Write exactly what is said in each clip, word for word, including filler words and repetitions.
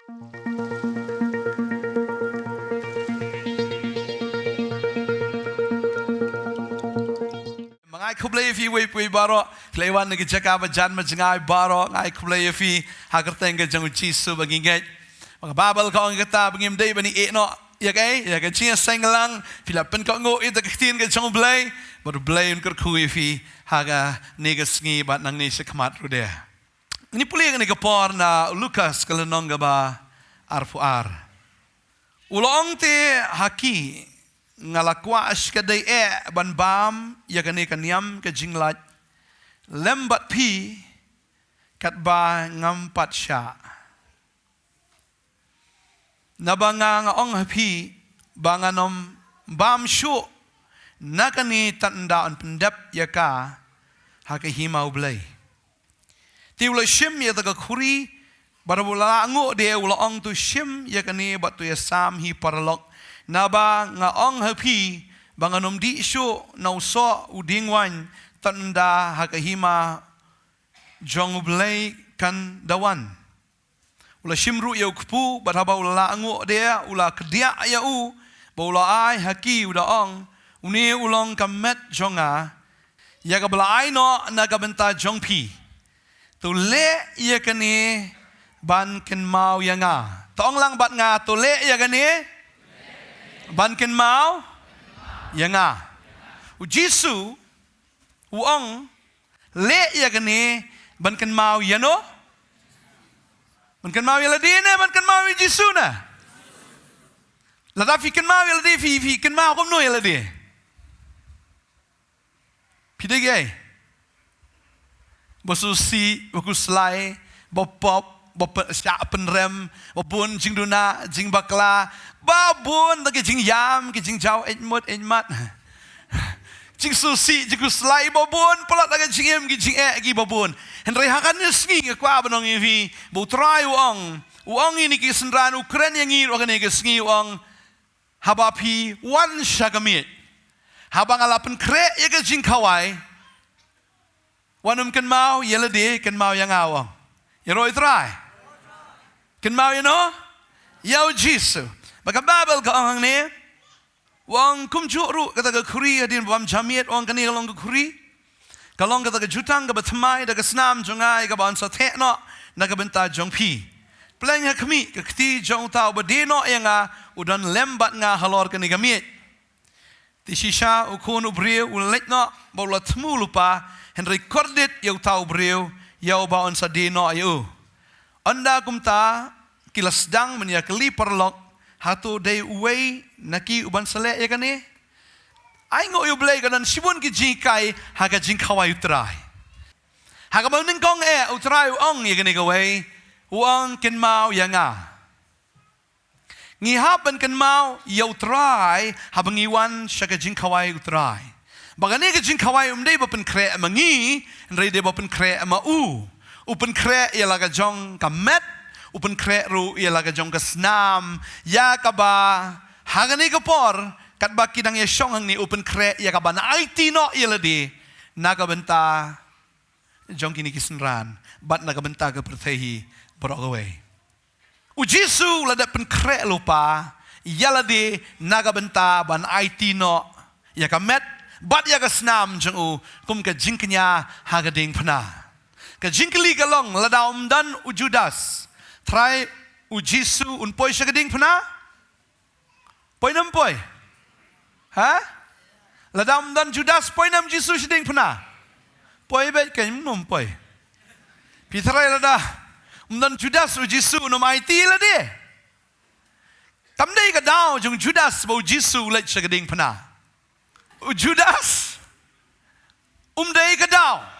Nga ai khublei ïa phi uwei pa uwei baroh. Khlei wan na ka jaka ba jan ba jngai baroh. Nga ai khublei ïa phi ha ka kyrteng ka jong u Jisu ba ngi ngeit. Ba ka Baibl ka ong kata ba ngim dei ban ïeh noh ïa kaei, ïa ka jingïaseng lang. Phi la pynkohnguh ïa ka ktien ka jong u Blei. Bad u Blei un kyrkhu ïa phi ha kane ka sngi bad nangne shakhmat ruh de. Ngin pule kane ka por na u Lukas ka lynnong kaba arphew ar. U la ong te ha ki, nga la kwah shikatdei eh ban bam ïa kane ka niam ka jinglait lem bad phi katba ngam pat shah. Naba nga nga ong ha phi ba ngan ym bam shuh na kane tad ynda yn pyndep ïa ka ha ka hima u Blei. Te u la shim ïa kata ka khuri, bad haba u la lah nguh de u la ong to shim ïa kane bad to ïasam hi paralok. Naba nga ong ha phi ba ngan ym dih shuh na u soh u dieng waiñ tad ynda ha ka hima jong u Blei kan da wan. U la shim ruh ïa u kpu, bad haba u la lah nguh de u la kdiah ïa u, bad u la ai ha ki u da ong, une u long ka met jong nga, ïa kaba la ai noh na ka bynta jong phi. To leh ïa kane ban kynmaw ïa nga. To ong lang bad nga, to leh ïa kane ban kynmaw ïa nga. U Jisu u ong, leh ïa kane ban kynmaw ïa no? Ban kynmaw ïa lade ne ban kynmaw ïa u Jisu ne? Lada phi kynmaw ïa lade, phi, phi kynmaw kumno ïa lade? Phi dei kiei ba sngewsih, ba khuslai, ba pop, ba pe-, shah pynrem, ba bun jingduna, jingbakla, ba bun da ki jingïam, ki jingjaw, eit mut, eit mat. Jingsngewsih, jingkhuslai, ba bun palat da ki jingim, ki jingeh, ki ba bun. Hynrei ha kane ka sngi nga kwah ban ong ïa phi ba U Trai u ong, u ong ïa kine ki synran, u kren ïa ngi ruh ha kane ka sngi, u ong, haba phi wan sha ka miej, haba nga la pynkhreh ïa ka jingkhawai, wat nym kynmaw ïa lade, kynmaw ïa nga, u ong. Ïaroh ïa U Trai. Kynmaw ïa no? Ïa u Jisu. Bad ka Baibl ka ong hangne, u ong kumjuh ruh kata ka khuri, hadien ba bam ja miet, u ong kane ka long ka khuri, ka long kata ka jutang kaba thymmai da ka snam jong nga, ïa kaba yn sa theh noh na ka bynta jong phi. Pleng ha khmih, ka kti jong uta uba die noh ïa nga u don lem bad nga halor kane ka miej. Te shisha U Khun u briew u leit noh bad u la thmu lypa, hynrei kordit ïa uta u briew ïa uba yn sa die noh ïa u. Ynda kumta ki la sdang ban ïakylli paralok, hato dei uwei na ki uban sa leh ïa kane? Ainguh ïa U Blei, ka don shibun ki jinghikai ha ka jingkhawai U Trai. Ha kaba nyngkong eh U Trai u ong ïa kane kawei, u ong kynmaw ïa nga. Ngi hap ban kynmaw ïa U Trai haba ngi wan sha ka jingkhawai U Trai. Ba kane ka jingkhawai um dei ba pynkhreh ma ngi, hynrei dei ba pynkhreh ma u. U pynkhreh ïa la ka jong ka met, u pynkhreh ruh ïa la ka jong ka snam, ïa kaba ha kane ka por katba ki dang ïashong hangne u pynkhreh ïa kaban aiti noh ïa lade na ka bynta jong kine ki synran bad na ka bynta ka pyrthei hi baroh kawei. U Jisu u la dep pynkhreh lypa ïa lade na ka bynta ban aiti noh ïa ka met bad ïa ka snam jong u kum ka jingkñia ha ka diengphna. Ka jingkylli ka long, lada um don u Judas, trai u Jisu un poi sha ka diengphna? Poi ne ym poi? Ha? Lada um don Judas, poi ne em Jisu sha diengphna? Poi beit keiñ, ym poi. Phi tharai lada um don Judas, u Jisu un ym aiti lade? Kam dei ka daw jong u Judas ba u Jisu u leit sha ka diengphna. U Judas um dei ka daw.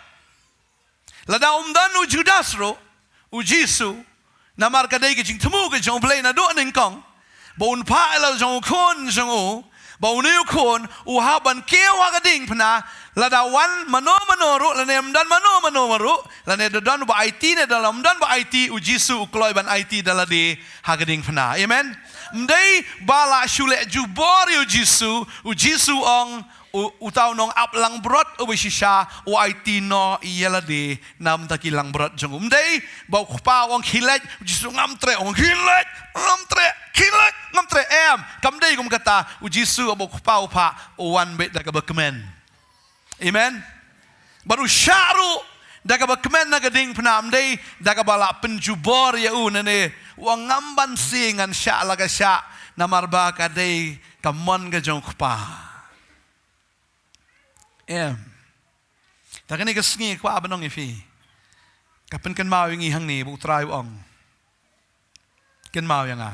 Lada um don u Judas ruh, u Jisu, namar ka dei ka jingthmu ka jong U Blei naduh nyngkong ba un phah ïa la jong u Khun jong u, ba une u Khun u hap ban kiew ha ka diengphna, lada wan mano mano ruh lane ym don mano mano ruh, lane da don ba aiti ne da ym don ba aiti, u Jisu u kloi ban aiti da lade ha ka diengphna. Amen. Ym dei ba la shu leh jubor ïa u Jisu, u Jisu ong, U, uta u nongap langbrot uba shisha u aiti noh ïa lade na bynta ki langbrot jong u. Ym dei ba u kpa u ong khie leit, u Jisu ngam treh, u ong khie leit, ngam treh, khie leit, ngam treh, em. Kam dei kum kata, u Jisu haba u kpa u phah, u wan beit da kaba kmen. Amen. Bad u shah ruh da kaba kmen na ka diengphna, ym dei da kaba la pynjubor ïa u ne ne. U ong ngam banse, ngan shah la ka shah, namar ba ka dei ka mon ka jong u kpa. Em. Ta kane ka sngi kwah ban ong ïa phi, ka pynkynmaw ïa ngi hangne ba u Trai u ong, kynmaw ïa nga.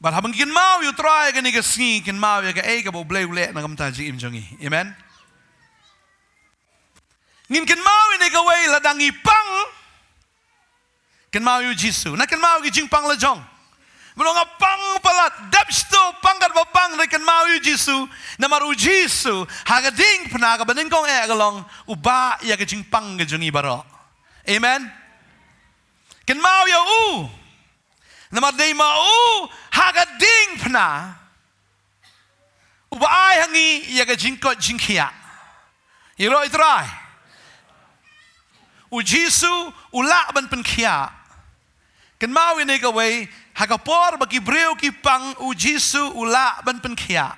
Bad haba ngi kynmaw ïa u Trai kane ka sngi, kynmaw ïa kaei kaba U Blei u leh na ka bynta jingim jong ngi. Amen. Ngin kynmaw ïa kane kawei, lada ngi pang, kynmaw ïa u Jisu. Na kynmaw ïa ki jingpang la jong. Mano nga pang palat, dep shto pang katba pang, hynrei kynmaw ïa u Jisu. Namar u Jisu ha ka diengphna kaba nyngkong eh ka long u bah ïa ka jingpang ka jong ngi baroh. Amen. Kynmaw ïa u. Namar dei ma u ha ka diengphna uba ai ha ngi ïa ka jingkoit jingkhiah. Ïaroh ïa u Trai. U Jisu u lah ban pynkhiah. Kynmaw ïa kane kawei, ha ka por ba ki briew ki pang, u Jisu u lah ban pynkhiah.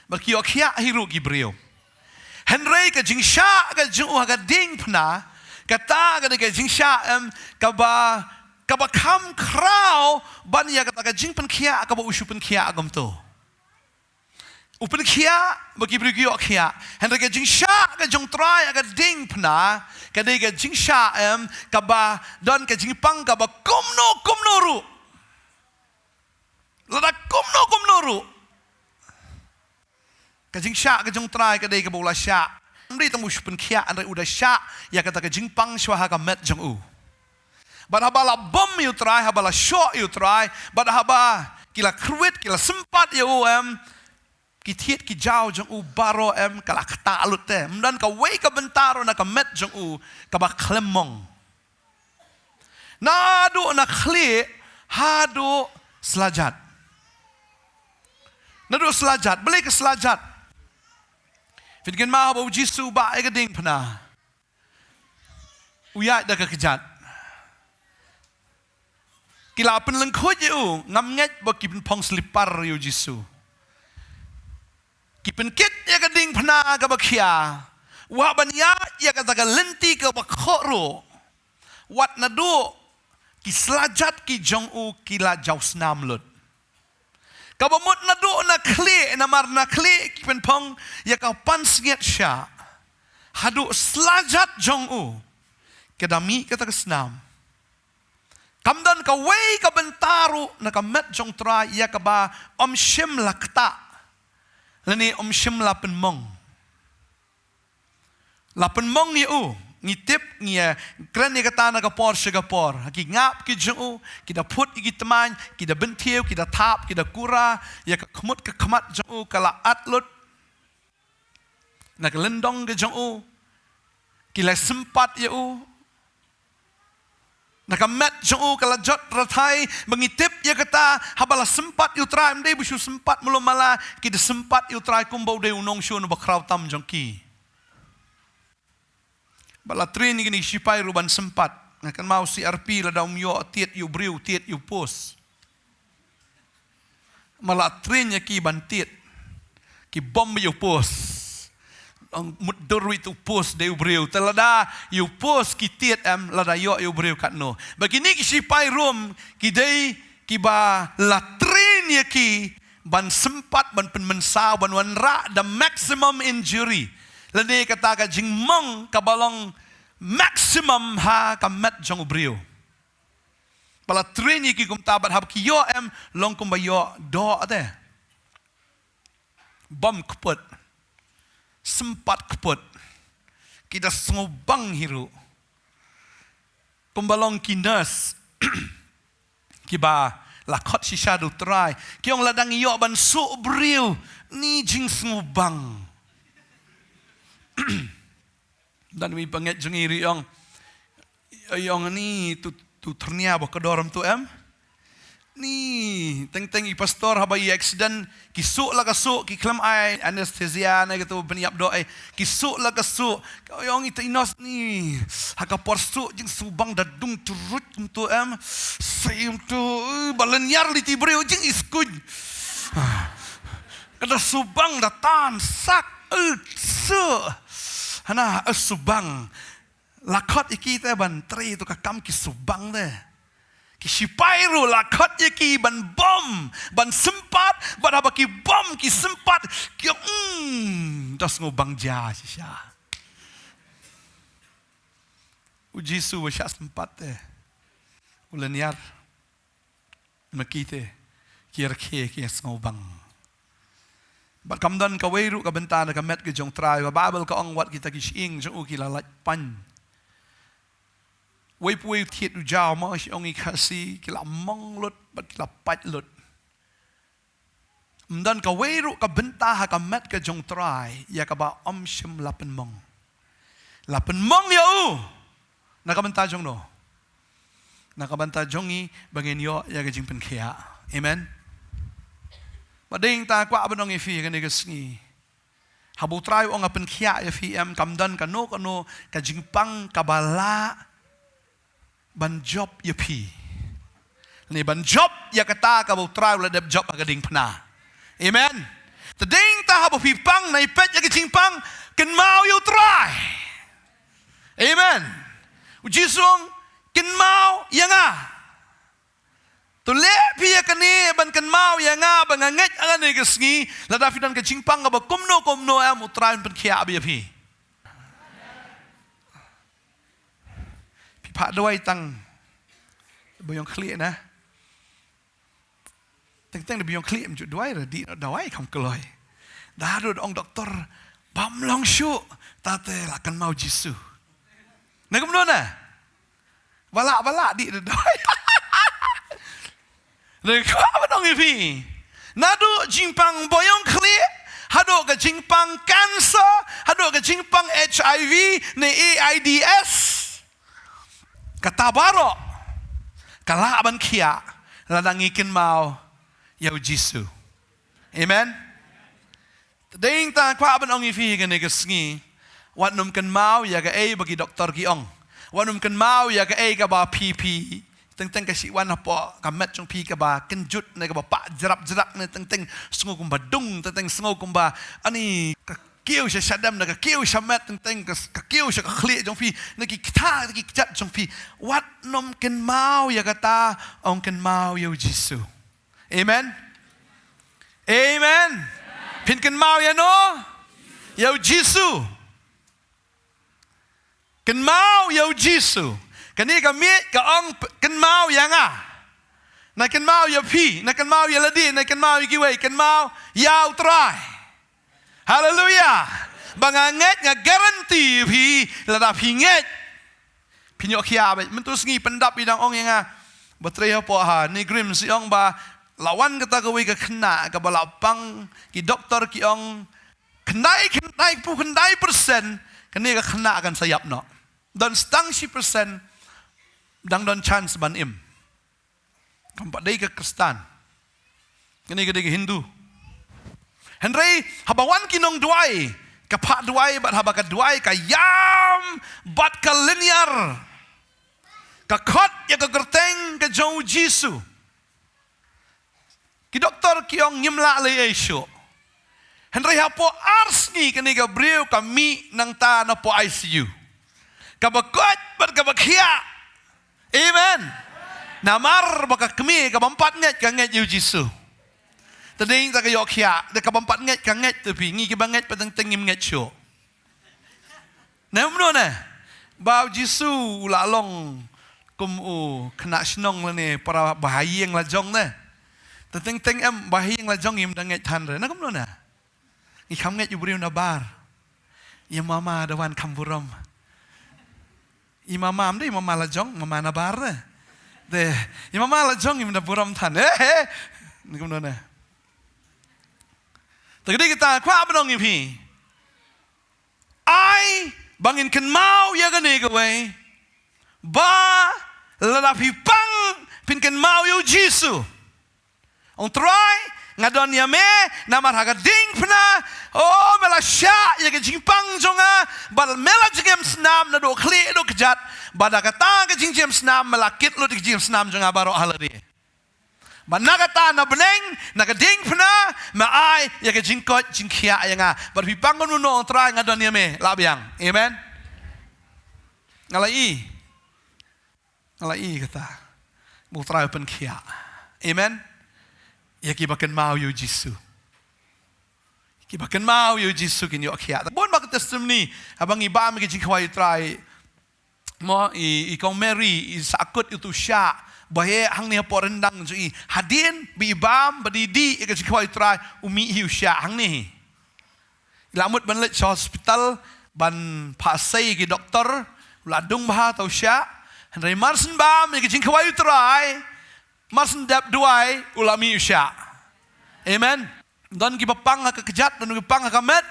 Bad ki ïoh khiah hi ruh ki briew. Hynrei ka jingshah ka jong u ha ka diengphna, kata ka dei ka jingshah, em, kaba, kaba kham khraw ban ïa kata ka jingpynkhiah kaba u shu pynkhiah kumto. U pynkhiah ba ki briew ki ïoh khiah. Hynrei ka jingshah ka jong u Trai ha ka diengphna, ka dei ka jingshah, em, kaba don ka jingpang kaba kumno kumno ruh. Lada kumno kumno ruh. Ka jingshah ka jong u Trai ka dei kaba u la shah. Ym dei tang u shu pynkhiah, hynrei u da shah ïa kata ka jingpang shuwa ha ka met jong u. Bad haba la bom ïa u Trai, haba la shoh ïa u Trai, bad haba ki la kyrwit, ki la sympat ïa u, em, ki thied ki jaw jong u baroh, em, ka la ktah lut te. Ym don kawei ka bynta ruh na ka met jong u kaba khlem mong. Naduh na khlieh haduh sla jat. Naduh sla jat, balei ka sla jat? Phin kynmaw haba u Jisu u bah ïa ka diengphna, u ïaid da ka kjat. Ki la pynlyngkhuid ïa u, ngam ngeit ba ki pynphong slipar ïa u Jisu. Ki pynkit ïa ka diengphna kaba khia. U hap ban ïaid ïa kata ka lynti kaba khoh ruh. Wat naduh ki sla jat ki jong u ki la jaw snam lut. Kaba mut naduh na khlieh, namar na khlieh ki pynphong ïa ka pansngiat shah. Haduh sla jat jong u, ka da mih kata ka snam. Kam don kawei ka bynta ruh na ka met jong u Trai ïa kaba ym shym la ktah lane ym shym la pynmong. La pynmong ïa u. Ngi tip, ngi, eh, kren ïa kata na ka por sha ka por. Ha ki ngap ki jong u, ki da phut ïa ki tmaiñ, ki da bynthiew, ki da thap, ki da kura, ïa ka khmut ka khmat jong u ka la at lut. Na ka lyndong ka jong u, ki la sympat ïa u. Na ka met jong u ka la jot rathai, ba ngi tip ïa kata, haba la sympat ïa u Trai, ym dei ba shu sympat malu mala, ki da sympat ïa u Trai kumba u dei u nongshun uba khraw tam jong ki. Ba la train ïa kine ki shipai ruh ban sympat. Nga kynmaw C R P lada um ïoh tied ïa u briew, tied ïa u post. Ma la train ïa ki ban tied. Ki bom ïa u post. Ong mutdur ïa u post dei u briew. Te lada ïa u post ki tied em, lada ïoh ïa u briew katno. Ba kine ki shipai Rom ki dei kiba la train ïa ki ban sympat, ban pynmynsaw, ban wanrah the maximum injury. Lane kata ka jingmong kaba long maximum ha ka met jong u briew. Ba la train ïa ki kumta bad haba ki ïoh em long kumba ïoh doh te. Bom kput. Sympat kput. Ki da sngewbang hi ruh. Kumba long ki nurse. Kiba la khot shisha da u Trai. Ki ong lada ngi ïoh ban suh briew. Ni jingsngewbang. Don iwei i bangeit jong ngi ruh i ong. I ong ni tu, tu thyrnia ba ka dor em tu em. Ni, teng teng i pastor haba i accident, ki suh la ka suh, ki khlem ai anesthesia, ne kito ban ïap doh, eh, ki suh la ka suh, ka ong i te i nurse ni, ha ka por suh, jingsubang da dung turut kumto em, sei kumto, eh, ba lynñiar lynti briew, jing i skuin. Ah. Ka da subang da tan sak, eh, suh. Hana, eh, subang. La khot ïa ki te ban trei ïa tu ka kam ki subang te. Ki sipai ruh la khot ïa ki ban bom, ban sympat, bad haba ki bom ki sympat, ki, mm, da sngewbang ja shisha. U Jisu u shah sympat te. U lynñiar. Ma ki te, ki rkhie ki sngewbang. Bad kam don kawei ruh ka bynta na ka met ka jong U Trai, ba Baibl ka ong wat kita ki shyieng jong u ki la lait pan. Wei pa wei u thied u jaw, ma shi ong i Khasi, ki la mong lut, bad ki la pait lut. Ym don kawei ruh ka bynta ha ka met ka jong U Trai, ïa kaba ym shym la pynmong. La pynmong ïa u. Na ka bynta jong no. Na ka bynta jong ngi ba ngin ïoh ïa ka jingpynkhiah. Amen. Ba dei ta kwah ban ong ïa phi kane ka sngi. Haba U Trai u ong nga pynkhiah ïa phi em, kam don kano kano ka jingpang kaba lah ban jop ïa phi. Ni ban jop ïa kata kaba U Trai u la dep jop ha ka diengphna. Amen. Te dei ta haba phi pang, nai peit ïa ka jingpang, kynmaw ïa U Trai. Amen. U Jisu u ong kynmaw ïa nga. To leh phi ïa kane ban kynmaw ïa nga ba nga ngeit ha kane ka sngi, lada phi don ka jingpang kaba kumno kumno em, U Trai un pynkhiah ïa phi. Phi phah dawai tang. Ba ïong khlieh na. Teng teng da ba ïong khlieh ym ju dawai, da dih noh dawai kham kloi. Da haduh da ong doktor, bym long shuh, ta te la kynmaw Jisu. Na kumno na? Ba lah, ba lah dih da dawai. Dei kwah ban ong ïa phi. Naduh jingpang ba ïong khlieh, haduh ka jingpang cancer, haduh ka jingpang H I V, ne AIDS. Kata baroh, ka lah ban khiah, lada ngi kynmaw, ïa u Jisu. Amen. Dei ta kwah ban ong ïa phi kane ka sngi. Wat nym kynmaw ïa kaei ba ki doktor ki ong. Wat nym kynmaw ïa kaei kaba phi phi. Teng teng ka shi wan hapoh ka met jong phi kaba kynjut ne kaba pah jrap jrak ne teng teng sngew kumba dung teng teng sngew kumba ani ka kiew sha shadem ne ka kiew sha met teng teng ka, ka kiew sha ka khlieh jong phi ne ki kata ki kjat jong phi. Wat nym kynmaw ïa kata, ong kynmaw ïa u Jisu. Amen. Amen. Phin kynmaw ïa no? Ïa u Jisu. Kynmaw ïa u Jisu. Kane ka miej ka ong p-, kynmaw ïa nga. Na kynmaw ïa phi, na kynmaw ïa lade, na kynmaw ïa kiwei, kynmaw ïa u Trai. Haleluia. Ba nga ngeit, nga guarantee phi, lada phi ngeit. Phin ïoh khiah beit. Mynta sngi pyndap i dang ong ïa nga. Ba trei hapoh ha NEIGRIHMS i ong ba la wan kata kawei ka khynnah kaba la pang ki doktor ki ong khyndai, khyndai, phew khyndai percent kane ka khynnah kan sa ïap noh. Don stang shi percent dang don chance ban im. Kam pat dei ka Khristan. Kane ka dei ka Hindu. Hynrei haba wan ki nongduwai, ka phah duwai bad haba ka duwai ka ïam bad ka lynñiar. Ka khot ïa ka kyrteng ka jong u Jisu. Ki doktor ki ong ngim lah leh ei shuh. Hynrei hapoh ar sngi kane ka briew ka mih nangta napoh I C U. Kaba koit bad kaba khiah. Amen. Namar ba ka kmie kaba ym pat ngeit ka ngeit ïa u Jisu. Te dei ta ka ïoh khiah, da kaba ym pat ngeit ka ngeit te phi, ngi kiba ngeit pat teng teng ngim ngeit shuh. Ne kumno ne? Ba u Jisu u la long kum u khynnah shnong lane para ba ha ïing la jong ne. Te teng teng em ba ha ïing la jong ngim da ngeit than re. Ne kumno ne? Ngi kham ngeit u briew nabar. Ïa mama da wan kham burom. Ïa mama ym dei mama la jong, mama nabar re. Te ïa mama la jong ngim da burom than. Eh, eh. Ni kumno ne. Te ka dei kata kwah ban ong ïa phi. Ai ba ngin kynmaw ïa kane kawei. Ba lada phi pang phin kynmaw ïa u Jisu. Ong Trai, nga don ïa me, namar ha ka diengphna, oh, me la shah ïa ka jingpang jong nga, bad me la jingem snam naduh khlieh haduh kjat, bad da kata ka jingjingem snam, me la kit lut ïa ka jingem snam jong nga baroh ha lade. Bad na kata na bneng, na ka diengphna, me ai ïa ka jingkoit jingkhiah ïa nga. Bad phi pang kumno, Ong Trai, nga don ïa me, la biang. Amen. Nga la i. Nga la i kata. Ba U Trai u pynkhiah. Amen. Ïa kiba kynmaw ïa U Jisu. Kiba kynmaw ïa U Jisu kin ïoh khiah. Bun ba ka testimony, haba ngi bam ïa ka jingkhawai U Trai. Mo, i, i kong Mary, i sahkut ïa uto u shah. Ba heh hangne hapoh ryndang jong i. Hadien ba i bam, ba i dih ïa ka jingkhawai U Trai, u mih hi u shah hangne hi. I la mut ban leit sha hospital, ban phah sei ki doktor, u la dung bha uto u shah. Hynrei mar syn bam ïa ka jingkhawai U Trai, mar syn dep duwai, u la mih u shah. Amen. Don kiba pang ha ka kjat, don kiba pang ha ka met.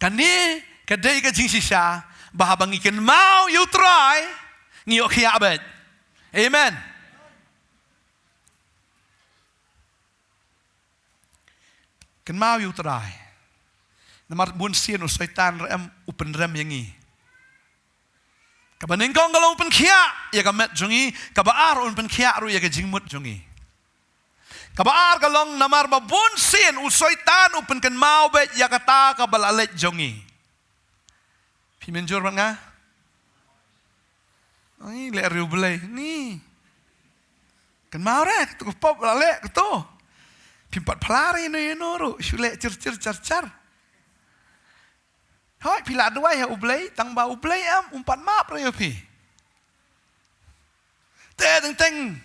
Kane ka dei ka jingshisha, ba haba ngi kynmaw ïa U Trai, ngi ïoh khiah beit. Amen. Kynmaw ïa U Trai. Namar bunsien u Soitan ruh em u pynrem ïa ngi. Kaba nyngkong ka long u pynkhiah ïa ka met jong ngi, kaba ar un pynkhiah ruh ïa ka jingmut jong ngi. Kaba ar ka long namar ba bunsien u Soitan u pynkynmaw beit ïa kata kaba la leit jong ngi. Phi mynjur bad nga? Ai, leh ri U Blei ni. Kynmaw re, kato ka pop la leh kato. Phim pat phla re ïano ïano ruh, shu leh chir chir char char. Hooid, phi la duwai ha U Blei, tang ba U Blei em, um pat map re ïa phi. Te teng teng.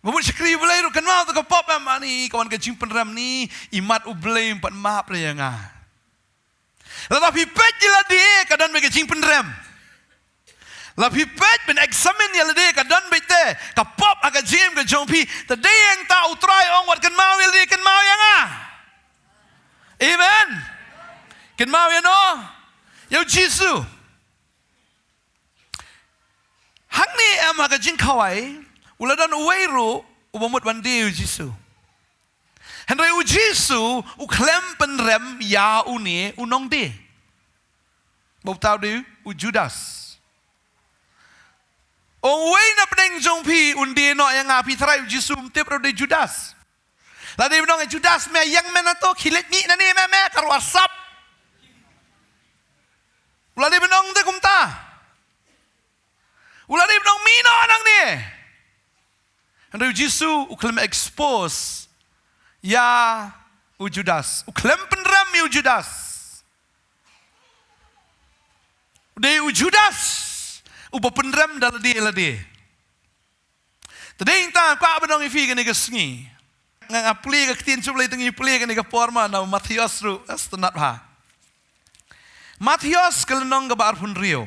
Ba mut shakri U Blei ruh kynmaw kato ka pop em, ani ka wan ka jingpynrem ni, imat U Blei um pat map re ïa nga. Lada phi peit ïa lade ka don beit ka jingpynrem. La phi peit ban examine ïa lade ka don beit te ka pop ha ka jingim ka jong phi. Te dei hangta U Trai ong wat kynmaw ïa lade, kynmaw ïa nga. Amen. Kynmaw ïano? Ïa U Jisu. Hangne em ha ka jingkhawai, u la don uwei ruh uba mut ban die ïa U Jisu. Hynrei U Jisu u khlem pynrem ïa une u nongdie. Ba uta u dei u Judas. Ong uwei na pdeng jong phi un die noh ïa nga, phi tharai U Jisu um tip ruh u dei Judas. La dei ban ong, eh Judas, me ïeng me na to, khie leit mih nangne me, me ka ruh sap. U la dei ban ong te kumta. U la dei ban ong mih noh nangne. Hynrei U Jisu u khlem expose ïa u Judas. U khlem pynrem ïa u Judas. U dei u Judas uba pynrem da lade lade. Te dei hangta nga kwah ban ong ïa phi kane ka sngi. Nga, nga plie ka ktien jong U Blei, te ngi plie kane ka por ma na Mathaios ruh, eh, sngewtynnat bha. Mathaios ka lynnong kaba arphew hynriew.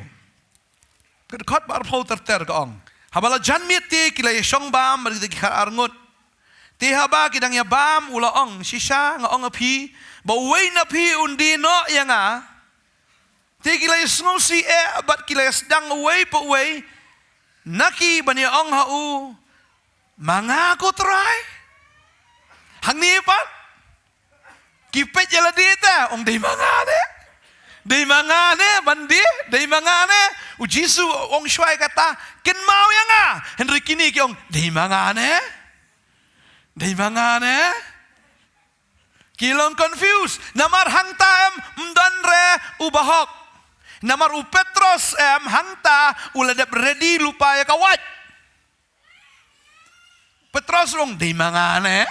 Ka dkhot ba arphew ter ter ka ong. Haba la jan miet te ki la ïashong bam bad kita ki khatar ngut. Te haba ki dang ïabam u la ong, shisha nga ong ïa phi, ba uwei na phi un die noh ïa nga. Te ki la ïasngewsih eh bad ki la ïasdang uwei pa uwei na ki ban ïa ong ha u, ma nga ko Trai? Hangne pat ki peit ïa lade te, ong dei ma nga ne? Dei ma nga ne ban die? Dei ma nga ne? U Jisu ong shuwa kata, kynmaw ïa nga. Hynrei kine ki ong dei ma nga ne? Dei ma nga ne? Ki long confused. Namar hangta em ym don re u bahok. Namar u Petros em hangta u la dep ready lypa ïa ka wait. Petros u ong dei ma nga ne?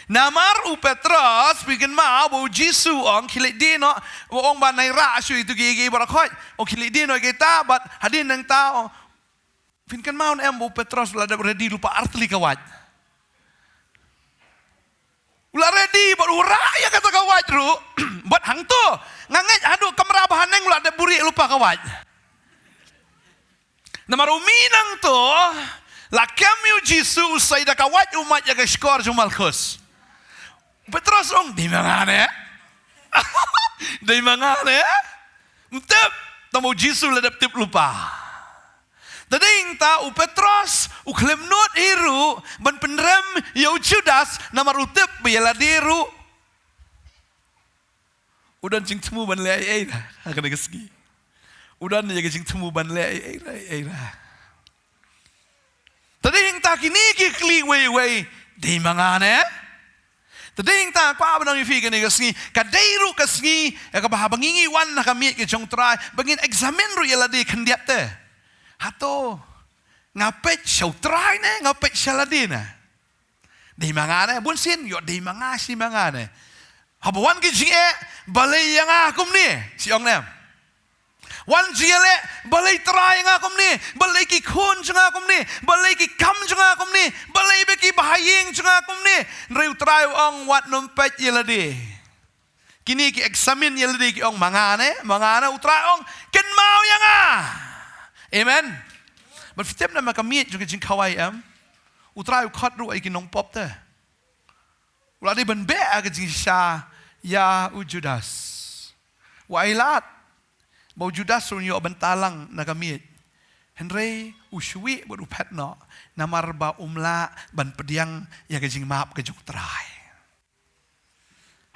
Namar u Petros phi kynmaw ba u Jisu u ong khie leit die noh, u ong ba nai rah shuh ïa kito ki, ki baroh khoit. U ong khie leit die noh ïa kita bad hadien nangta u ong, phin kynmaw ne em ba u Petros u la dep ready lypa artylli ka wait. U la ready bad u rah ïa kata ka wait ruh. Bad hangto nga ngeit haduh kamra bahaneng u la dep buhrieh lypa ka wait. Namar u mih nangto, la kem ïa u Jisu, u sei da ka wait u mait ïa ka shkor jong u Malkhus. Petros u ong dei ma nga ne? Dei ma nga ne? Ym tip, tang ba u Jisu u la dep tip lypa. Te dei hangta u Petros u khlem nud hi ruh ban pynrem ïa u Judas namar u tip ba ïa lade ruh u don jingthmu ban leh ei ei da ha kane ka sngi. U don ïa ka jingthmu ban leh ei ei da, ei ei da. Te dei hangta kine ki kylli wei wei, dei ma nga ne? Te dei hangta kwah ban ong ïa phi kane ka sngi, ka dei ruh ka sngi ïa kaba haba ngi ngi wan ha ka miej ka jong u Trai ba ngin examine ruh ïa lade khyndiat te. Hato nga peit sha u Trai ne nga peit sha lade ne? Dei ma nga ne? Bun sien ïoh dei ma nga shi ma nga ne. Haba wan ki jingeh, balei ïa nga kumne? Shi ong ne em? Wan jingeh leh, balei Trai ïa nga kumne? Balei ki khun jong nga kumne? Balei ki kam jong nga kumne? Balei ba ki bahaïing jong nga kumne? Hynrei u Trai u ong wat nym peit ïa lade. Kine ki examine ïa lade, ki ong ma nga ne, ma nga ne, u Trai ong kynmaw ïa nga. Amen. Bad phi tip ne em ha ka miej jong ka jingkhawai em, u Trai u khot ruh ïa ki nongpop te. U la dei ban beh ha ka jingshisha ïa u Judas. U ai lad ba u Judas un ïoh ban thalang na ka miej. Hynrei u shu wih bad u phet noh namar ba um lah ban pdiang ïa ka jingmap ka jong u Trai.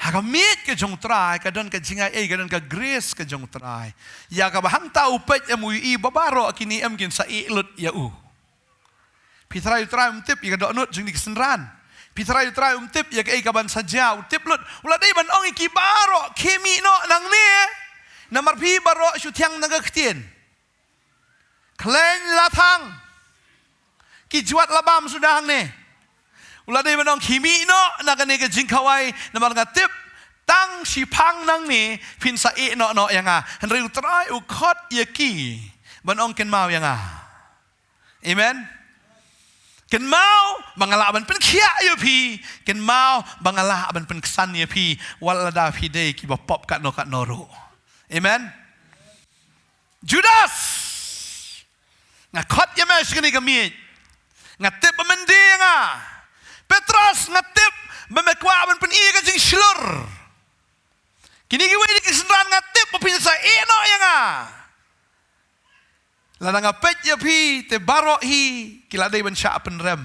Ha ka miej ka jong u Trai ka don ka jingai ei, ka don ka grace ka jong u Trai. Ïa kaba hangta u peit em, u ïohi ba baroh kine em kin sa ïeh lut ïa u. Phi tharai u Trai um tip ïa ka dohnud jong kine ki synran? Phi tharai u Trai um tip ïa kaei kaban sa jia? U tip lut. U la dei ban ong ïa ki baroh, khie mih noh nangne, namar phi baroh shu thiang na ka ktien. Khlaiñ la thang, ki jwat la bam suda hangne. U la dei ban ong khie mih noh na kane ka jingkhawai namar nga tip tang shiphang nangne phin sa ïeh noh noh ïa nga. Hynrei u Trai u khot ïa ki ban ong kynmaw ïa nga. Amen. Kynmaw ba nga lah ban pynkhiah ïa phi. Kynmaw ba nga lah ban pynksan ïa phi wat lada phi dei kiba pop katno katno ruh. Amen. Judas, nga khot ïa me sha kane ka miej. Nga tip ba men die ïa nga. Petros, nga tip ba me kwah ban pyni ïa ka jingshlur. Kine kiwei de ki synran nga tip ba phin sa ïeh noh ïa nga. Lada nga peit ïa phi te baroh hi ki la dei ban shah pynrem.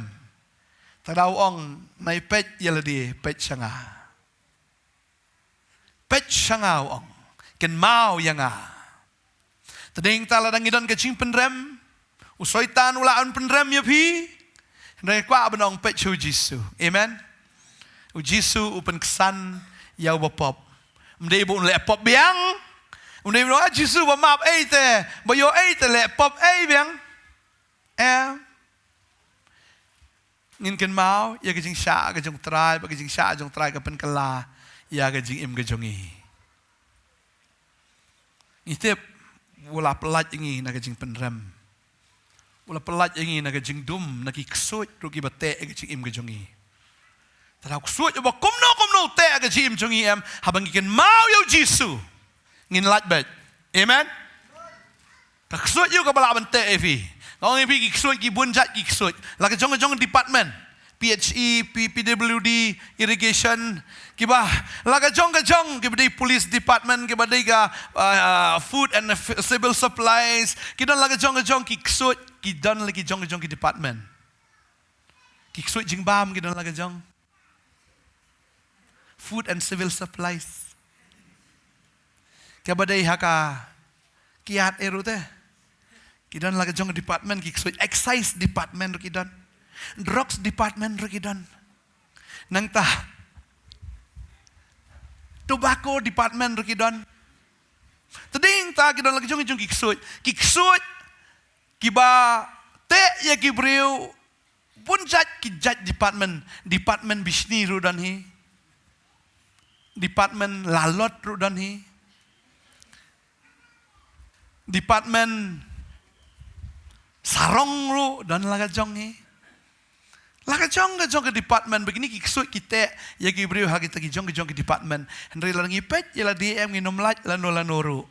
Te da u ong, nai peit ïa lade, peit sha nga. Peit sha nga, u ong, kynmaw ïa nga. Te dei hangta lada ngi don ka jingpynrem, u Soitan u lah ban pynrem ïa phi. Hynrei kwah ban ong peit sha u Jisu. Amen. U Jisu u pynksan ïa uba pop. Ym dei ba un leh pop biang. Ym dei ba, ah, Jisu ba map ei te, ba ïoh ei te leh pop ei biang. Em. Ngin kynmaw ïa ka jingshah ka jong u Trai, ba ka jingshah jong u Trai ka pynkylla ïa ka jingim ka jong ngi. Ngi tip u la pyllait ïa ngi na ka jingpynrem. U la pyllait ïa ngi na ka jingdum, na ki ksuid ruh kiba teh ïa ka jingim ka jong ngi. Te da u ksuid uba kumno kumno u teh ïa ka jingim jong ngi em, haba ngi kynmaw ïa u Jisu, ngin lait beit. Amen. Ka ksuid ïa u kaba lah ban teh ïa phi. Nga ong ïa phi, ki ksuid ki bun jait ki ksuid. La ka jong ka jong department. P H E, P-, P W D, irrigation, kiba, la ka jong ka jong, kiba dei police department, kiba dei ka, uh, food and f-, civil supplies, ki don la ka jong ka jong ki ksuid, ki don la ki jong ka jong ki department. Ki ksuid jingbam ki don la ka jong. Food and civil supplies. Kiba dei ha ka kiad ïa ruh te. Ki don la ka jong department ki ksuid, excise department ruh ki don. Drugs department ruh ki don. Nangta tobacco department ruh ki don. Te dei hangta ki don la ka jong ka jong ki ksuid. Ki ksuid kiba teh ïa ki briew. Bun jait ki jait department, department bishni ruh don hi. Department lalot ruh don hi. Department sarong ruh don la ka jong hi. La ka jong ka jong ka department, ba kine ki ksuid ki teh ïa ki briew ha kita ki jong ki jong ki department. Hynrei la ngi peit ïa lade em, ngin ym lait lano lano ruh.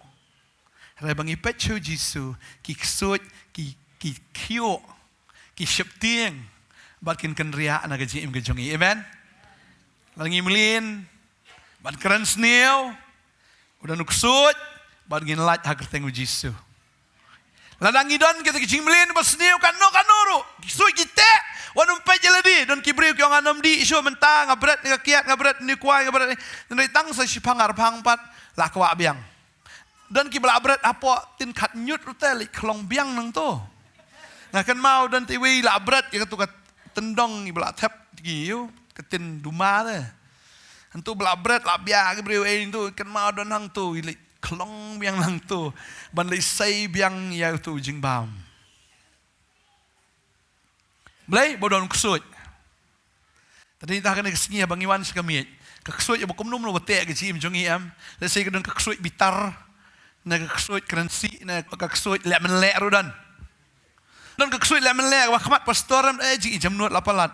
Hynrei ba ngi peit sha u Jisu, ki ksuid ki, ki kyiuh, ki sheptieng bad kin kynriah na ka jingim ka jong ngi. Amen. La ngi mlien ban kren sniew, u don u ksuid, bad ngin lait ha kyrteng u Jisu. Lada ngi don kita ki jingmlien ba sniew kano kano ruh, ki ksuid ki teh, wat nym peit ïa lade. Don ki briew ki ong, "Ngam dih shuh mynta, nga bret ne ka kiad, nga bret ne u kwai, nga bret ne." Hynrei tang sa shiphang arphang pat la kwah biang. Don kiba la bret hapoh tin khat ñiut ruh te leit khlong biang nangto. Nga kynmaw don te iwei la bret ïa katu ka tyndong iba la thep ki ïa u ka tin duma te. Hangto ba la bret la bia ki briew, eh, hangto kynmaw don hangto i leit khlong biang nangto ban leit sei biang ïa utu u jingbam. Balei? Ba u don ksuid. Te dei tang kane ka sngi haba ngi wan sha ka miej, ka ksuid ïa ba kumno kumno ba teh ka jingim jong ngi em. Lehse ka don ka ksuid bitar, ne ka ksuid kren sih, ne ka ksuid leh mynleh ruh don. Don ka ksuid leh mynleh, ba khmat pastor em, eh, jingim jemnud la palat.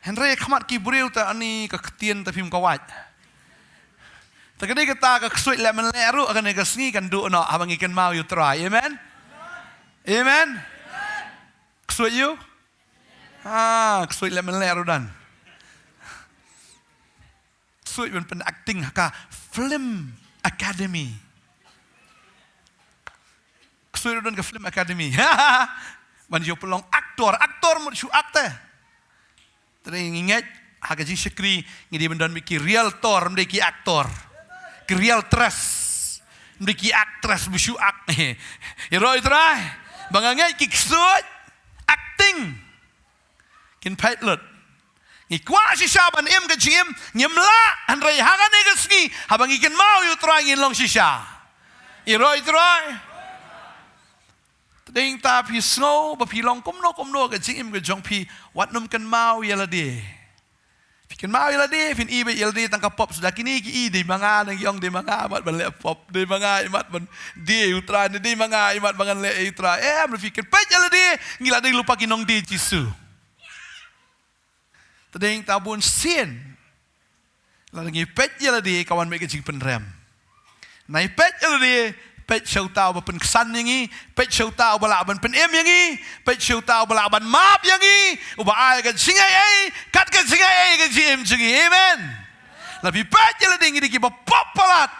Hynrei khmat ki briew ta ani ka ktien ta phim ka wait. Ta ka dei kata ka ksuid leh mynleh ruh, kane ka sngi kan duh noh haba ngi kynmaw ïa u Trai. Amen. Amen. Ksuid ïa u? Ah, ksuid leh mynleh ruh don. Ksuid ban pyn acting ha ka film academy. Ksuid ruh don ka film academy. Ban ïoh pynlong aktor, aktor mut shu act te. Te ngi ngeit ha ka jingshakri ngi dei ban don beit ki realtor, ym dei ki aktor. Ki realtress, ym dei ki actress ba shu act. Ïaroh ïa u Trai. Ba nga ngeit ki ksuid acting kin peit lut. Ngi kwah shisha ban im ka jingim, ngim lah, hynrei ha kane ka sngi haba ngi kynmaw ïa u Trai ngin long shisha. Ïaroh ïa u Trai. Te dei ta phi sngew ba phi long kumno kumno ka jingim ka jong phi, wat nym kynmaw ïa lade. Phi kynmaw ïa lade, phin i beit ïa lade tang ka pop suda. Kine ki i dei ma nga, nang ïong dei ma nga ïa mat ban leh pop, dei ma nga ïa mat ban die u Trai, ne dei ma nga ïa mat ba ngan leh ïa u Trai. Em, phi kynpeit ïa lade, ngi la dei lypa ki nongdie Jisu. Te dei ta bun sien. Lada ngi peit ïa lade ka wan beit ka jingpynrem. Nai peit ïa lade, peit sha uta uba pynksan ïa ngi, peit sha uta uba lah ban pynim ïa ngi, peit sha uta uba lah ban map ïa ngi, uba ai ka jingai ei, kat ka jingai ei ka jingim jong ngi. Amen. Lada phi peit ïa lade ngi dei kiba pop palat.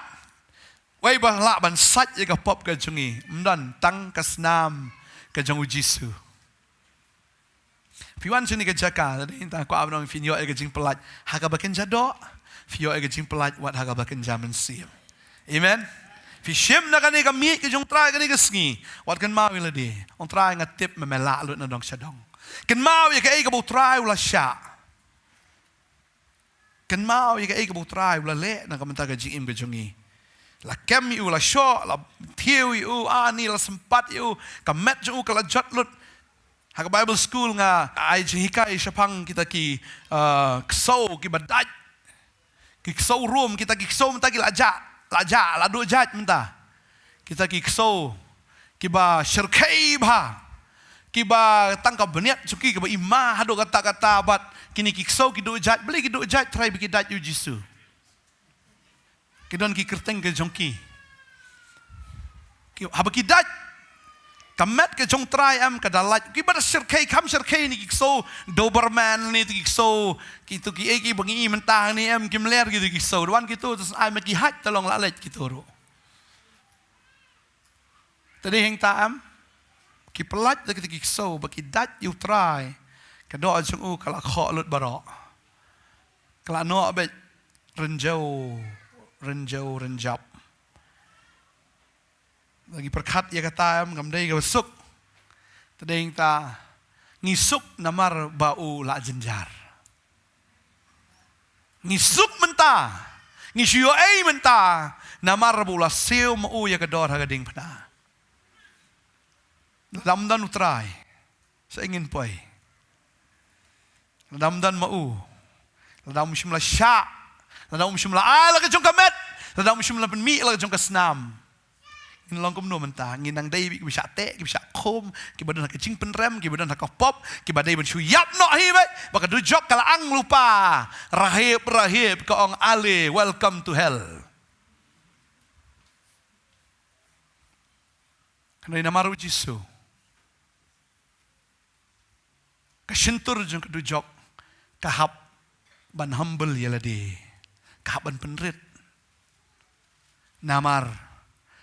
Wei ba lah ban sait ïa ka pop ka jong ngi. Ym don tang ka snam ka jong u Jisu. Phi wan shane ka jaka, te dei ta kwah ban ong phin ïoh ïa ka jingpyllait ha kaba kynja doh, phi ïoh ïa ka jingpyllait wat ha kaba kynja mynsiem. Amen. Phi shim na kane ka miej ka jong u Trai kane ka sngi, wat kynmaw ïa lade. Ong Trai nga tip me me lah lut na dong sha dong. Kynmaw ïa kaei kaba u Trai u la shah. Kynmaw ïa kaei kaba u Trai u la leh na ka bynta ka jingim ka jong ngi. La kem ïa u, la shoh, la thiew ïa u, ani la sympat ïa u, ka met jong u ka la jot lut. Ha ka Bible school nga ai jinghikai shaphang kita ki, uh, ksew kiba dait. Ki ksew rum, kita ki ksew mynta ki la jah, la jah, la duh jait mynta. Kita ki ksew kiba shyrkhei bha, kiba tang ka bniat jong ki kaba i ma haduh katta katta, bad kine ki ksew ki duh jait. Balei ki duh jait? Trai ba ki dait ïa u Jisu. Ki don ki kyrteng ka jong ki. Ki, haba ki dait, ka met ka jong u Trai em ka da lait. Kiba da shyrkhei, kham shyrkhei ne ki ksew Doberman ne ki ksew, kitu kiei kiba ngi i mynta ne em, kim ler kitu ki ksew. Wan kitu, te ai ma ki hait, te long la leit kitu ruh. Te dei hangta em, ki pyllait da kita ki ksew, ba ki dait ïa u Trai, ka doh jong u ka la khoh lut baroh. Ka la noh beit rynjew, rynjew, rynjap. Lada ngi pyrkhat ïa kata em, kam dei kaba suk. Te dei hangta, ngi suk namar ba u la jynjar. Ngi suk mynta, ngi shu ïoh ei mynta, namar ba u la siew ma u ïa ka dor ha ka diengphna. Lada ym don u Trai, shaei ngin poi? Lada ym don ma u, lada um shym la shah, lada um shym la ai la ka jong ka met, lada um shym la pynmih la ka jong ka snam, ngin long kumno mynta? Ngin nang dei beit kiba shah teh, kiba shah khum, kiba don ha ka jingpynrem, kiba don ha ka pop, kiba dei ban shu ïap noh hi beit, ba ka dujok ka la ang lypa. Rahip, rahip, ka ong ale, welcome to hell. Hynrei namar u Jisu, ka shyntur jong ka dujok ka hap ban humble ïa lade, ka hap ban pynrit. Namar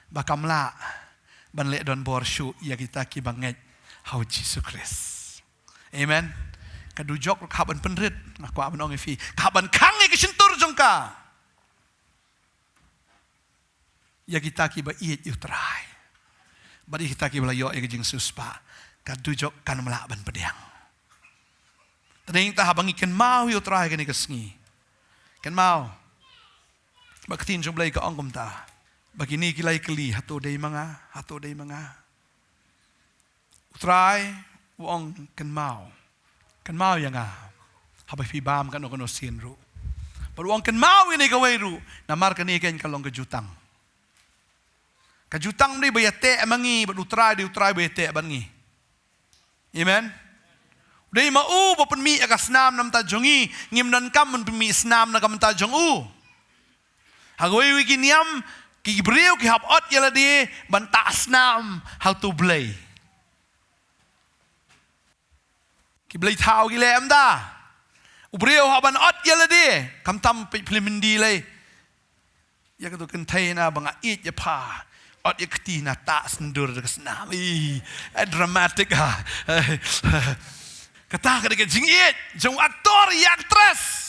ba kam lah ban leh donbor shuh ïa kita kiba ngeit ha u Jisu Khrist. Amen. Ka dujok ruh ka hap ban pynrit, nga kwah ban ong ïa phi, ka hap ban khang ïa ka shyntur jong ka ïa kita kiba ïeit ïa u Trai. Bad ïa kita kiba la ïoh ïa ka jingsiewspah, ka dujok kan ym lah ban pdiang. Tang ta haba ngi kynmaw ïa u Trai kane ka sngi. Kynmaw ba ka ktien jong u Blei ka ong kumta, ba kine ki la ïakylli, hato dei ma nga, hato dei ma nga. U Trai u ong, kynmaw, kynmaw ïa nga haba phi bam kano kano sien ruh. Bad u ong, kynmaw ïa kane kawei ruh, namar kane ka long ka jutang. Ka jutang ym dei ba ïateh ma ngi bad u Trai, dei u Trai ba ïateh bad ngi. Amen. Dei ma u ba pynmih ïa ka snam na ka bynta jong ngi, ngim donkam ban pynmih snam na ka bynta jong u. Ha kawei kawei ki niam, ki briew ki hap ot ïa lade ban tah snam ha uto u blei. Ki blei thaw ki leh em da. U briew hap ban ot ïa lade, khamtam peit phlim Hindi lei. Ïa kato kynthei na ba nga ïeit ïa pha, ot ïa kti na tah syndur da ka snam. Ih, eh, dramatic ha. Kata ka dei ka jingïeit jong u actor ïa actress.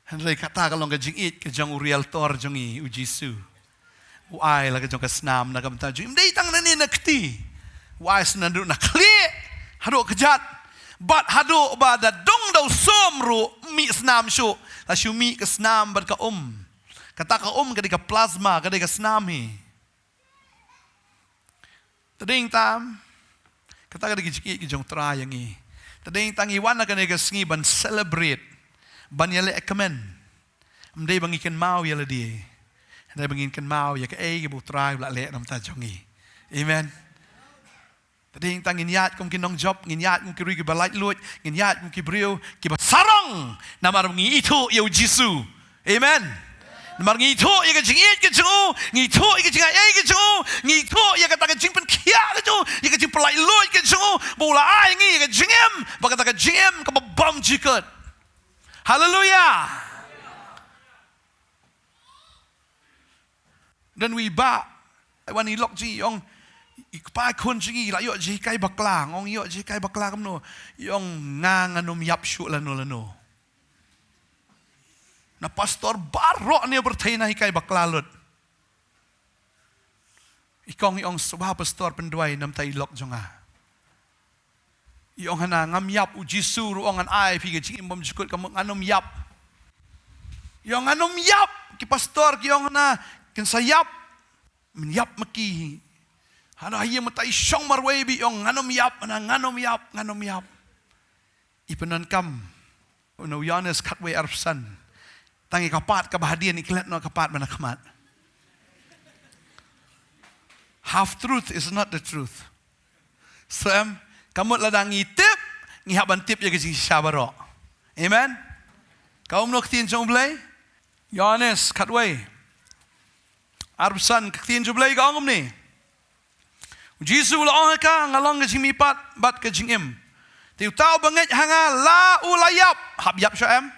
Hynrei kata ka long ka jingïeit ka jong u Realtor jong ngi, u Jisu. U ai la ka jong ka snam na ka bynta jong ngi. Ym dei tang na ne na kti. U ai snam ruh na khlieh haduh kjat. Bad haduh ba da dung da u sum ruh, mih snam shuh, la shu mih ka snam bad ka um. Kata ka um ka dei ka plasma, ka dei ka snam hi. Tading tam, kata ka dei ka jingïeit ka jong u Trai ïa ngi. Tading tam ngi wan ha kane ka sngi ban celebrate, ban ïaleh kmen. Ym dei ba ngi kynmaw ïa lade, hynrei ba ngin kynmaw ïa kaei kaba u Trai u la leh na ka bynta jong ngi. Amen. Tading tam ngin ïaid kum ki nongjop, ngin ïaid kum ki briew kiba laitluid, ngin ïaid kum ki briew kiba sarong, namar ngi ithuh ïa u Jisu. Amen. Namar ngi ithuh ïa ka jingïeit ka jong u, ngi ithuh ïa ka jingai ei ka jong u, ngi ithuh ïa kata ka jingpynkhiah ka jong u, ïa ka jingpynlaitluid ka jong u, ba u la ai ngi ïa ka jingim, ba kata ka jingim kaba bymjukut. Haleluia. Don uwei u bah, wan ïalok jong ngi, u ong, i kpa khun jong ngi la ïoh jinghikai bakla. Nga ong, ïoh jinghikai bakla kumno? U ong, nga ngan ym ïap shuh lano lano. Na pastor baroh ne pyrthei na hikai bakla lut. I kong i ong, sngewbha pastor pynduwai na ka bynta i lok jong nga. I ong hana, ngam ïap, u Jisu ruh u ong ngan ai ïa phi ka jingim bymjukut, ka mut ngan ym ïap. I ong ngan ym ïap, ki pastor ki ong hana, kin sa ïap. Men ïap ma ki. Hana ha ïing mynta i shong marwei bad i ong ngan ym ïap, hana ngan ym ïap, ngan ym ïap. I pyndonkam, u na u Ïoannis khatwei arphew san. Tang ïa ka part kaba hadien, i klet noh ka part ba na khmat. Half truth is not the truth. Sngewthuh em, ka mut lada ngi tip, ngi hap ban tip ïa ka jingshisha baroh. Amen. Ka ong kumno ka ktien jong u Blei? Ïoannis khatwei arphew san, ka ktien jong u Blei ka ong kumne. U Jisu u la ong ha ka, nga long ka jingmihpat bad ka jingim. Te uta uba ngeit ha nga la u la ïap, hap ïap shuh em?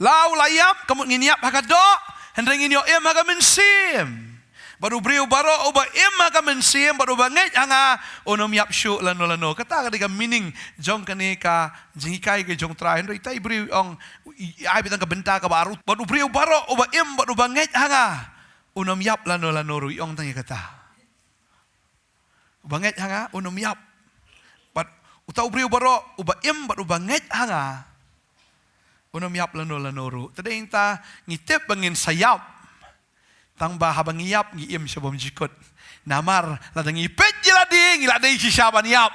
La u la ïap, ka mut ngin ïap ha ka doh, hynrei ngin ïoh im ha ka mynsiem. Bad u briew baroh uba im ha ka mynsiem bad uba ngeit ha nga, un ym ïap shuh lano lano. Kata ka dei ka meaning jong kane ka jinghikai ka jong u Trai. Hynrei ita i briew i ong, i, i ai beit tang ka bynta kaba ar. Bad u briew baroh uba im bad uba ngeit ha nga, un ym ïap lano lano ruh, i ong tang ïa kata. Uba ngeit ha nga un ym ïap. Bad uta u briew baroh uba im bad uba ngeit ha nga, un ym ïap lano lano ruh. Tading ta ngi tip ba ngin sa ïap. Tang ba haba ngi ïap ngi im sha bymjukut. Namar lada ngi peit ïa lade ngi la dei shisha ban ïap.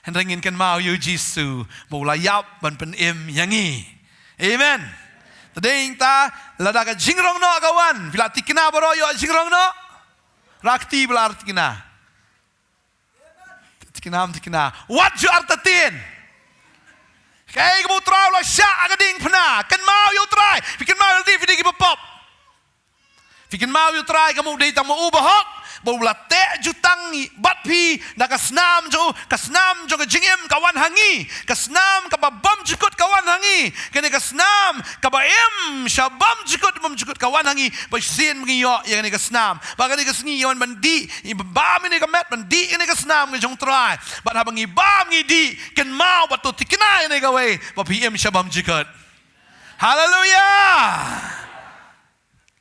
Hynrei ngin kynmaw ïa u Jisu ba u la ïap ban pynim ïa ngi. Amen. Tading ta lada ka jingrong noh ka wan, phi la thikna baroh ïoh jingrong noh? Rakti ba la ar thikna. Thikna, thikna. Wat ju artatien. Kaei kaba u Trai u la shah ha ka diengphna, kynmaw ïa u Trai. Phi kynmaw ïa lade phi dei kiba pop. Phi kynmaw ïa u Trai kum u dei tang ma u bahok, ba u la teh jutang bad phi da ka snam jong u, ka snam jong ka jingim ka wan ha ngi, ka snam kaba bymjukut ka wan ha ngi, kane ka snam kaba im sha bymjukut, bymjukut ka wan ha ngi, ba shisien ba ngi ïoh ïa kane ka snam. Bad kane ka sngi ngi wan ban dih, i bam ïa kane ka met, ban dih ïa kane ka snam ka jong u Trai. Bad haba ngi bam ngi dih, kynmaw bad to thikna ïa kane kawei, ba phi im sha bymjukut. Haleluia.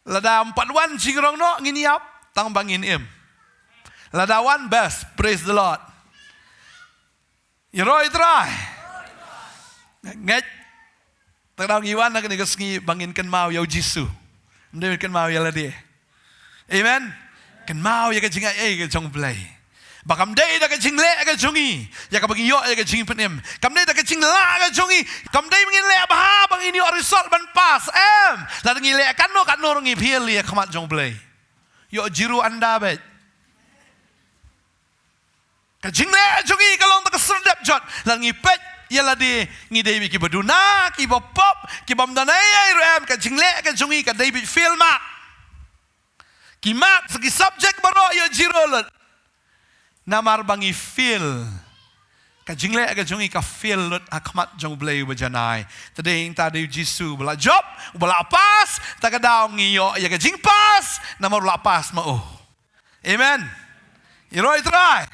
Lada ym pat wan jingrong noh ngin ïap, tang ba ngin im. Lada wan best, praise the Lord. Ïaroh ïa u Trai. Ngeit. Tang ba ngi wan ha kane ka sngi ba ngin kynmaw ïa u Jisu. Ym dei ban kynmaw ïa lade. Amen. Kynmaw ïa ka jingai ei ka jong u Blei. Ba kam dei da ka jingleh ka jong ngi ïa kaba ngi ïoh ïa ka jingpynim. Kam dei da ka jinglah ka jong ngi. Kam dei ba ngin leh bha ba ngin ïoh result ban pass. Em. Lada ngi leh katno katno ruh ngi fail ïa ka khmat jong u Blei. Ïoh zero anda beit. Ka jingleh jong ngi ka long da ka serdep jot. Lada ngi peit ïa lade ngi dei beit kiba duna, kiba pop, kibym don ei ei ruh em, ka jingleh ka jong ngi ka dei beit fail mark. Ki mark sa ki subject baroh ïoh zero lut. Namar ba ngi fail. Ka jingleh ka jong ngi ka fail lut ha khmat jong u Blei uba janai. Te dei ïa kata dei u Jisu uba la jop, uba la pass, ta ka daw ngi ïoh ïa ka jingpass, namar u la pass ma u. Amen. Ïaroh ïa u Trai.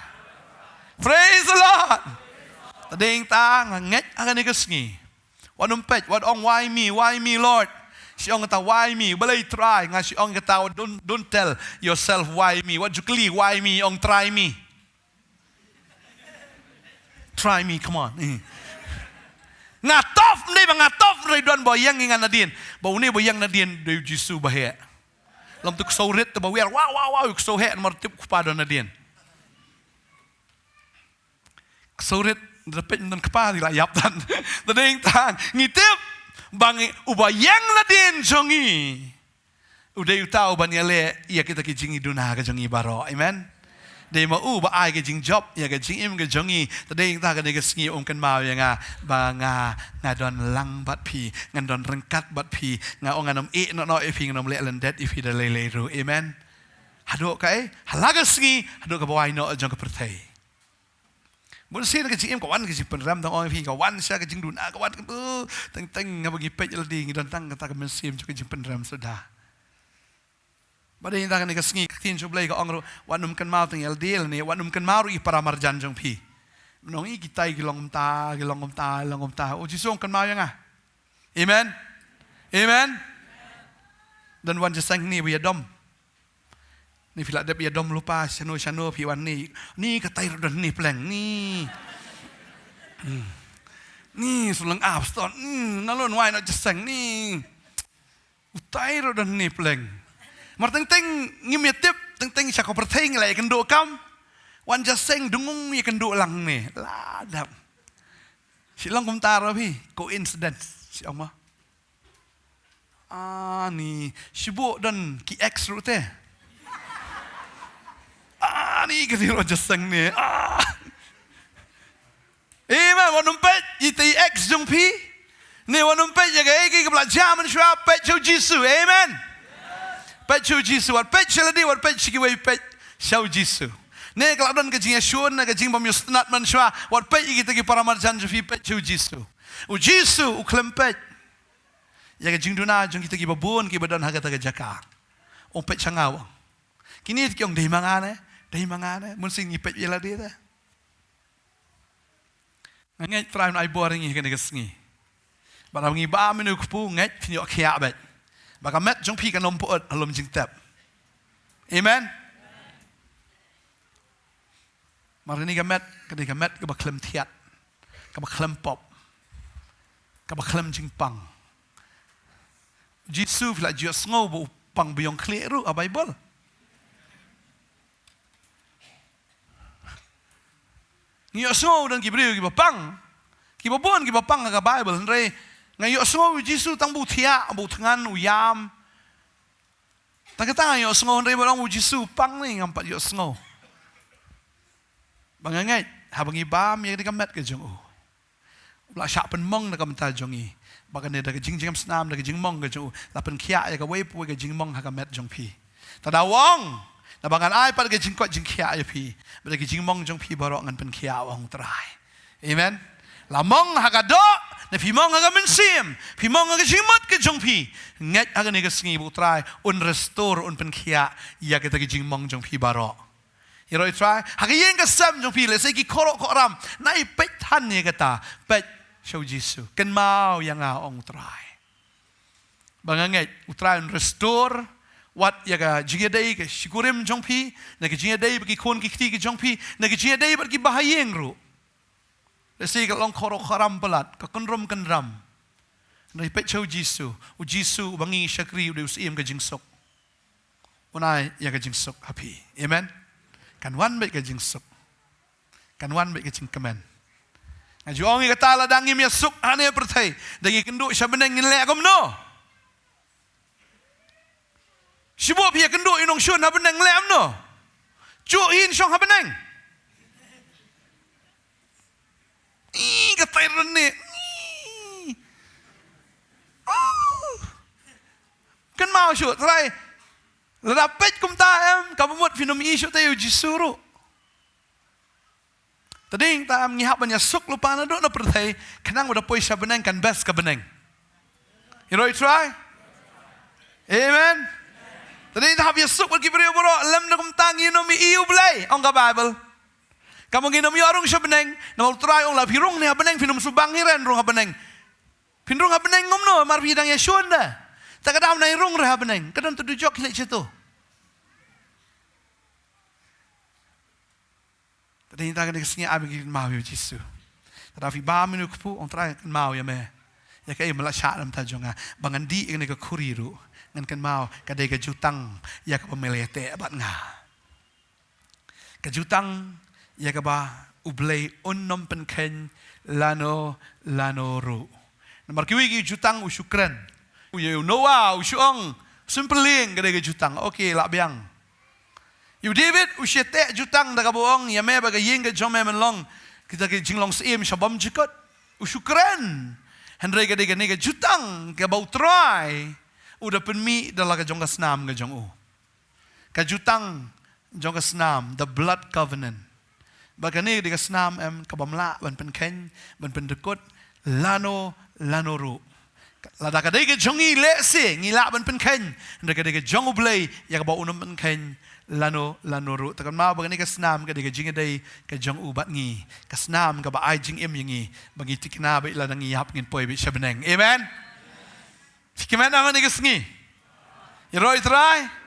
Praise the Lord. Te dei ïa kata nga ngeit ha kane ka sngi. Wat nym peit, wat ong why me, why me Lord. Shu ong kata why me, balei Trai, nga shu ong kata don't, don't tell yourself why me. Wat ju kylli why me, ong try me. Try me, come on. Eh. Nga tough, ym dei ba nga tough, ym dei don ba ïeng ïa nga nadien. Ba une ba ïeng nadien dei u Jisu ba heh. Lem tu ksew rit te ba wer, wow, wow, wow, ksew heh namar tip u kpa don nadien. Ksew rit, da peit ym don kpa te la ïap tan. Te dei ïa kata, ngi tip ba ngi, uba ïeng nadien jong ngi u dei uta uban ïaleh ïa kita ki jingïaduna ka jong ngi baroh. Amen. Dei ma u ba ai ka jingjop ïa ka jingim ka jong ngi. Te dei ïa kata kane ka sngi um kynmaw ïa nga ba nga, nga don lang bad phi, ngan don ryngkat bad phi, nga ong ngan ym ïeh noh noh ïa phi, ngan ym leh lyndet ïa phi da lei lei ruh. Amen. Haduh kaei, ha la ka sngi, haduh kaba wai noh jong ka pyrthei. Bun sien ka jingim ka wan ka jingpynrem, dang ong ïa phi ka wan sha ka jingduna, ka wan ka, uh, teng teng haba ngi peit ïa lade ngi don tang kata ka mynsiem jong ka jingpynrem suda. Ba dei ïa kata kane ka sngi ka ktien jong u Blei ka ong ruh, wat nym kynmaw tang ïa lade lane wat nym kynmaw ruh ïa ki para marjan jong phi. Mynta ong ïa kitai ki long kumta, ki long kumta, long kumta. U Jisu ong kynmaw ïa nga. Amen. Amen. Don wan jingïaseng ne ba ïadom. Ne phi la dep ïadom lypa shano shano phi wan ne. Ne katai ruh don ne pleng ne. Hmm. Ne sulang ap ston. Hmm. Nalor wai noh jingïaseng ne. Utai ruh don ne pleng. Mar teng teng ngim ïatip, teng teng sha ka pyrthei ngi la ïakynduh kam. Wan jingïaseng dungung ïakynduh lang ne. La dep. Shi long kumta ruh phi, coincidence. Shi ong ma. Ani, shi buh don ki ex ruh te. Ani, ka dei ruh jingïaseng ne. Ah. Amen. Wat nym peit ïa ki ex jong phi. Ne wat nym peit ïa kaei kaei kaba la jia mynshuwa, peit sha u Jisu. Amen. Peit sha u Jisu. Wat peit sha lade, wat peit sha kiwei, peit sha u Jisu. Ne ka la don ka jingïashun, ne ka jingbym ïohsnat mynshuwa, wat peit ïa kita ki para marjan jong phi, peit sha u Jisu. U Jisu u khlem peit ïa ka jingduna jong kita kiba bun kiba don ha kata ka jaka. Um peit sha nga u ong. Kine ki ong dei ma nga ne, dei ma nga ne, mynsiem ngi peit ïa lade te. Nga ngeit Trai un ai bor ïa ngi ha kane ka sngi. Bad haba ngi bam ïa une u kpu ngeit phin ïoh khiah beit. Ba ka met jong phi kan ym pyut ha lum jingtep. Amen. Mar kane ka met, kane ka met kaba khlem thiat, kaba khlem pop, kaba khlem jingpang. Jisu phi la ju ïohsngew ba u pang biang khlieh ruh ha Baibl. Ngi ïohsngew don ki briew kiba pang, kiba bun kiba pang ha ka Baibl, hynrei nga ïohsngew u Jisu tang ba u thiah, ba u thngan, u ïam. Tang kata nga ïohsngew, hynrei ba u ong u Jisu u pang ne ngam pat ïohsngew. Ba nga ngeit haba ngi bam ïa kane ka met ka jong u, u la shah pynmong na ka bynta jong ngi. Ba kane da ka jingjngem snam, da ka jingmong ka jong u, la pynkhiah ïa kawei pa kawei ka jingmong ha ka met jong phi. Te da u ong, naba ngan ai pat ka jingkoit jingkhiah ïa phi, bad da ki jingmong jong phi baroh ngan pynkhiah, u ong u Trai. Amen. La mong ha ka doh, ne phi mong ha ka mynsiem, phi mong ha ka jingmut ka jong phi, ngeit ha kane ka sngi ba u Trai un restore, un pynkhiah ïa kita ki jingmong jong phi baroh. Ïaroh ïa u Trai, ha ka ïing ka sem jong phi, lehse ki kynroh kynram, nai peit than ïa kata, peit sha u Jisu. Kynmaw ïa nga, ong u Trai. Ba nga ngeit u Trai un restore, wat ïa ka jingïadei ka shikurim jong phi, na ka jingïadei bad ki khun ki kti ki jong phi, na ka jingïadei bad ki bahaïing ruh. Lehse ka long kynroh kynram palat, ka kynrum kynram. Nai peit sha u Jisu, u Jisu uba ngi shakri, u dei u Syiem ka jingsuk. Un ai ïa ka jingsuk ha phi. Amen. Kan wan beit ka jingsuk. Kan wan beit ka jingkmen. Nga ju ong ïa kata, lada ngim ïasuk hangne ha pyrthei, da ngi kynduh sha bneng ngin leh kumno? Shu buh phi ïakynduh ïa u nongshun ha bneng, leh kumno? Shu hin shong ha bneng. Ih, ka tai rane. Ih. Oh. Kynmaw shuh, Trai. Lada peit kumta em, kaba mut phin ym i shuh te ïa u Jisu ruh. Te dei ta em ngi hap ban ïasuk lypa naduh na pyrthei, khnang ba da poi sha bneng kan best ka bneng. Ïaroh ïa u Trai. Amen. Te dei ta hap ïasuk bad ki briew baroh, lymda kumta ngin ym i ïa u Blei, ong ka Baibl. Kaba ngin ym ïoh rung sha bneng, namar u Trai u ong la phi rung ne ha bneng, phin ym shu bang hi ren rung ha bneng. Phin rung ha bneng kumno, mar phi dang ïashun da. Ta ka dam nai rung re ha bneng, ka don tu dujok hi leh chetu. Ta dei ta kane ka sngi ai ba ngi kynmaw ïa u Jisu. Ta da phi bam ïa u kpu, ong Trai kynmaw ïa me. Ïa kaei me la shah na bynta jong nga, ba ngan dih ïa kane ka khuri ruh, ngan kynmaw ka dei ka jutang ïa kaba me la ïateh bad nga. Ka jutang ïa kaba u Blei un ym pynkheiñ lano lano ruh. Namar kiwei ki jutang u shu kren. U ïa u Noah u shu ong, shu pynlong ka dei ka jutang. Okay, lah biang. Ïa u David u shu teh jutang da kaba ong, ïa me bad ka ïing ka jong me men long kita ki jinglong syiem sha bymjukut. U shu kren. Hynrei ka dei kane ka jutang kaba u Trai u da pynmih da la ka jong ka snam ka jong u. Ka jutang jong ka snam, the blood covenant. Ba kane ka dei ka snam em kaba ym lah ban pynkheiñ, ban pyndykut lano lano ruh. Lada ka dei ka jong ngi lehse ngi lah ban pynkheiñ, hynrei ka dei ka jong u Blei ïa kaba un ym pynkheiñ lano lano ruh. Te kynmaw ba kane ka snam ka dei ka jingïadei ka jong u bad ngi. Ka snam kaba ai jingim ïa ngi, ba ngi thikna beit lada ngi ïap ngin poi beit sha bneng. Amen. Phi kmen ïa kane ka sngi? Ïaroh ïa u Trai.